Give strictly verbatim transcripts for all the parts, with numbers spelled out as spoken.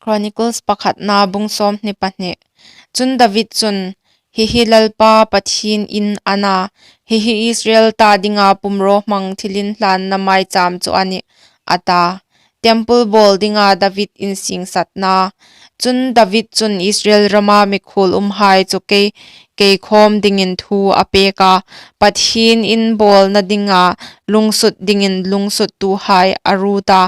Chronicles pakhatna bung sawmhni pahni. Chun David chun, "Hi hi Lalpa Pathien in a na, hi hi Israel ta dinga pumrawhmang thilinhlanna maicham chu a nih," a ta. Temple bawl dinga David insingsatna. Chun David chun Israel rama mikhuol umhai chu kei, kei khawm dingin thu a pek a, Pathien in bawlna dinga lungsut dingin lungsuttuhai a ruot a.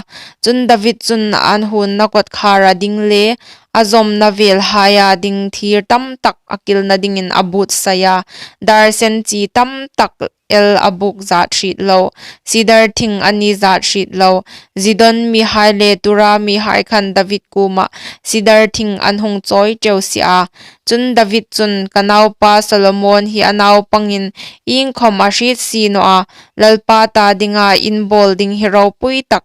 Chun David chun an huonna kawtkhara ding le a zawmna velhaia ding thir tam tak a kilna dingin a buotsai a, dar sen chi tam tak el a buk zat hriet lo, sidar thing a ni zat hriet lo. Zidon mihai le Tura mihai khan David kuoma sidar thing an hung chawi teu si a. Chun David chun, "Ka naupa Solomon hi a naupangin iengkhom a hriet si naw a, Lalpa ta dinga in bawl ding hi ropui tak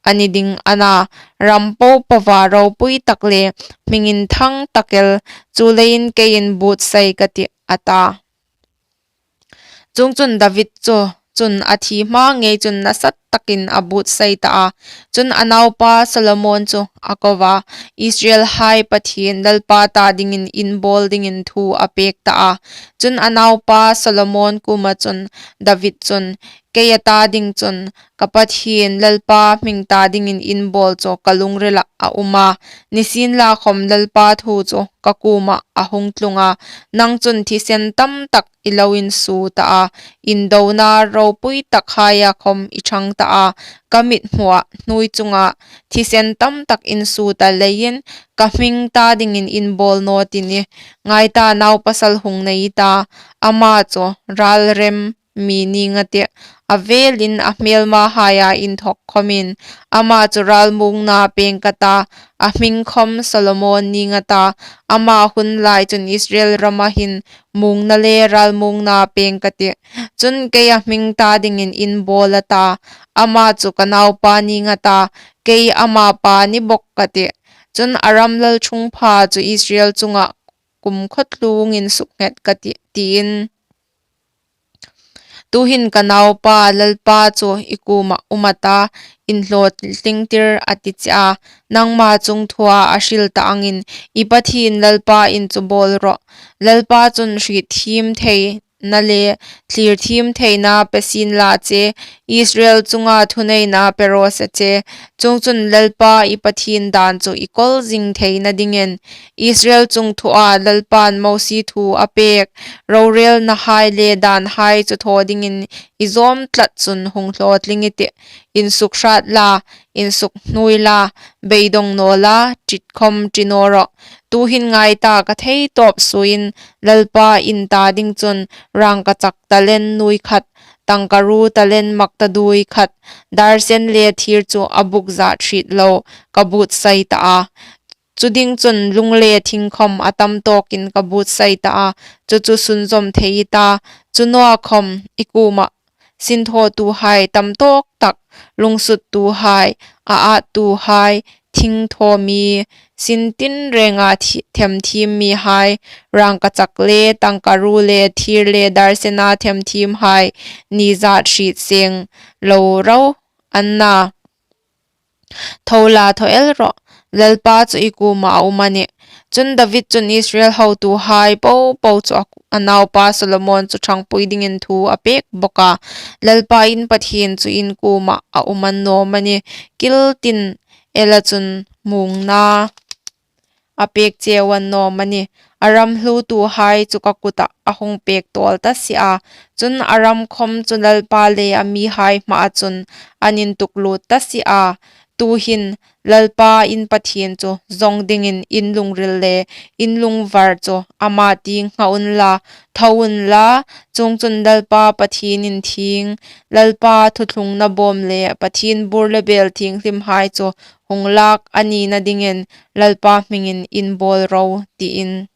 a ni ding a na, ram po poa ropui tak le hming inthang tak el, chuleiin keiin buotsai ka tih," a ta. Chuongchun David chu chun a thi hma ngei chun nasat takin a buotsai ta a. Chun a naupa Solomon chu a ko a, Israelhai Pathien Lalpa ta dingin in bawl dingin thu a pek ta a. Chun a naupa Solomon kuoma chun David chun, "Kei a ta ding chun ka Pathien Lalpa hming ta dingin in bawl chu ka lungrilah a um a, nisienlakhom Lalpa thu chu ka kuoma a hung tlung a, nang chun thisen tam tak i lo insuo ta a, indona ropui takhaia khom i ṭhang ta a, ka mithmuah hnuoi chunga thisen tam tak insuo ta leiin ka hming ta dingin in bawl naw ti nih. Ngai ta, naupasal hung nei i ta, ama chu ralrem mi ning a tih, a velin a hmelmahaia inthok khomin ama chu ralmuongna peng ka ta, a hming khom Solomon ning a ta, ama hun lai chun Israel rama hin muongna le ralmuongna peng ka tih. Chun kei a hming ta dingin in bawl a ta, ama chu ka naupa ning a ta, kei ama pa ni bok ka tih. Chun a ram lalṭhungpha chu Israel chunga kumkhuo tlungin sukdet ka tih," tiin. "Tuhin ka naupa Lalpa chu i kuoma um a ta, inhlawtlingtir a ti che a, nangma chungthua a hril ta angin i Pathien Lalpa in chu bawl rawh. Lalpa chun hrietthiem theina le thlirthiem theina pe sien la che, Israel chunga thuneina pe raw se che. Chuongchun Lalpa i Pathien dan chu i kawl zing theina dingin Israel chungthua Lalpan Mosie thu a pek, rorelnahai le danhai chu thaw dingin i zawm tlat chun hung hlawtling i tih. Insukhrât la, insuknuoi la, beidong naw la, ṭi khom ṭi naw rawh. Tuhin ngai ta, ka theitawp suoin Lalpa in ta ding chun rangkachak talent nuoi khat, tangkaruo talent makta duoi khat, dar sen le thir chu a buk zat hriet lo ka buotsai ta a. Chu ding chun lung le thing khom a tam tawkin ka buotsai ta a, chu chu sunzawm thei i ta, chu nawa khom i kuoma sinthawtuhai tam tawk tak, lungsuttuhai, a âttuhai, thing thaw mi, sin tinrenga thi-, themthiem mihai, rangkachak le tangkaruo le thir le dar sena themthiemhai ni zat hriet seng lo ro an na. Tho la, thaw el rawh, Lalpa chu i kuoma a um a nih." Chun David chun Israel hotuhai popo chu a, a naupa Solomon chu ṭhangpui dingin thu a pek bawk a. "Lalpa in Pathien chu in kuoma a um a ni naw am a ni? Kil tin ela chun muongna a pek cheu a ni naw am a ni? A ram hluotuhai chu ka kuta a hung pek tawl ta si a. Chun a ram khom chu Lalpa le a mihai hmaa chun an intuklut ta si a. Tuhin Lalpa in Pathien chu zawng dingin in lungril le in lungvar chu ama tieng ngha unla, tho unla, chuongchun Lalpa Pathien inthieng, Lalpa thuthlungna bawm le Pathien bur le bel thienghlimhai chu hung lak a nina dingin Lalpa hmingin in bawl ro," tiin.